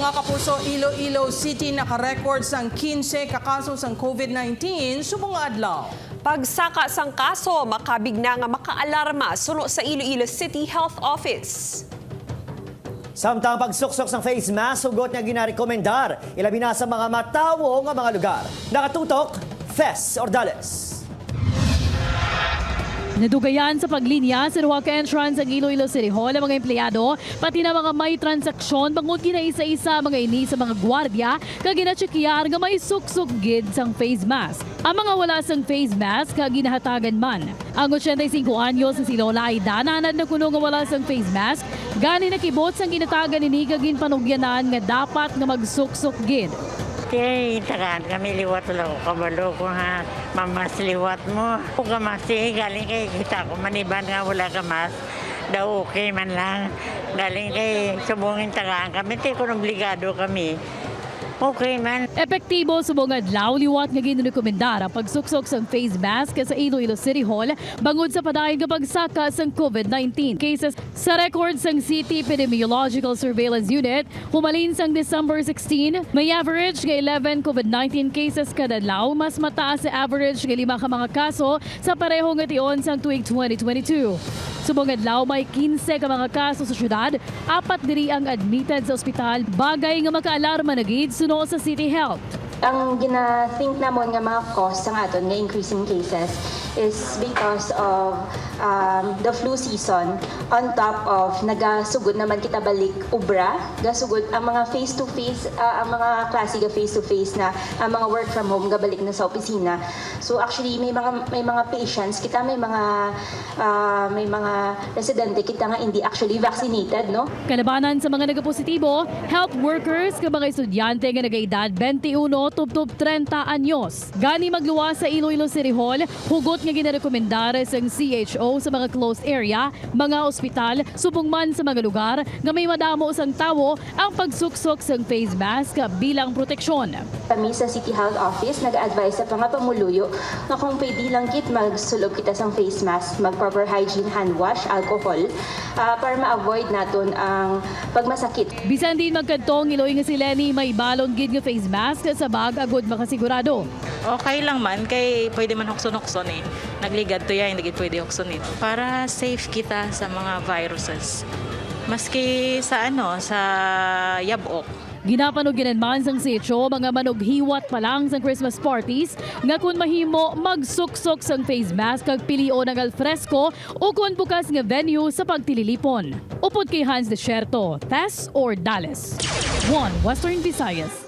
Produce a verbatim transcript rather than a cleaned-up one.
Mga kapuso, Iloilo City naka-record sang kinse ka kaso sang COVID nineteen subong nga adlaw. Pagsaka sang kaso, makabig na nga makaalarma suno sa Iloilo City Health Office. Samtang pagsuksok sang face mask, hugot nga ginarekomendar, ilabi na sa mga matawo nga mga lugar. Nakatutok, Fes Ordales. Nadugayan sa paglinya sa duha ka entrance ang Iloilo City Hall ang mga empleyado, pati na mga may transaksyon, bangod ginaisa-isa ang mga ini sa mga gwardya kag ginatsekyar nga may suksok gid sang face mask. Ang mga wala sang face mask ginahatagan man. Ang ochenta y cinco anyos nga si Lola Aidana nanad na kuno nga wala sang face mask, gani nakibot sang ginatagan ini kag ginpanugyanan nga dapat nga magsuksok gid. Kay tagaan kami liwat, wala ko kabalo kung ha mamas liwat mo. Kung kamasi, galing kay kita ko maniban nga wala ka mas, daw okay man lang. Galing kay subong tagaan kami, ti kun obligado kami. Okay man. Epektibo subong adlaw liwat nga ginrekomendar ang pagsuksok sang face mask sa Iloilo City Hall bangod sa padayon nga pagsaka sang COVID nineteen cases. Sa record sang City Epidemiological Surveillance Unit, humalin sang December sixteen, may average nga eleven COVID nineteen cases kada adlaw, mas mataas sa average nga lima ka mga kaso sa pareho nga tion sang tuig twenty twenty-two. Subong adlaw, may kinse ka mga kaso sa syudad, apat diri ang admitted sa ospital, bagay nga makaalarma na gid suno sa City Health. Ang gina-think namon nga mga cause sang aton nga increasing cases is because of um, the flu season, on top of nagasugod naman kita balik ubra, gasugod ang mga face to face, ah, ang mga klase ga face to face na, ang mga work from home gabalik na sa opisina. So actually may mga may mga patients kita, may mga ah, may mga residente kita nga hindi actually vaccinated, no? Kalabanan sa mga nagapositibo, health workers kag mga estudyante nga nagaedad twenty-one tubtob treinta anyos. Gani magluwas sa Iloilo City Hall, hugot nga ginarekomendar sang C H O sa mga closed area, mga ospital, subong man sa mga lugar nga may madamo sang tawo ang pagsuksok sang face mask bilang proteksyon. Kami sa City Health Office nag-advise sa mga pamuluyo nga kung pwede lang gid magsulob kita sang face mask, mag proper hygiene, hand wash, alcohol, ah, para ma-avoid naton ang pagmasakit. Bisan din magkadto ang Iloy nga si Lenny, may balon gid nga face mask sa bag agud makasigurado. Okay lang man, kay pwede man hukson-hukson eh. Nagligad to yan, hindi pwede hukson eh. Para safe kita sa mga viruses. Maski sa ano, sa yabok. Ginapanugyanan man sang C H O mga manughiwat pa lang sang Christmas parties nga kun mahimo magsuksok sang face mask kag pilion ang alfresco o kon bukas nga venue sa pagtililipon. Upod kay Hans Desierto, Tess Ordales, One Western Visayas.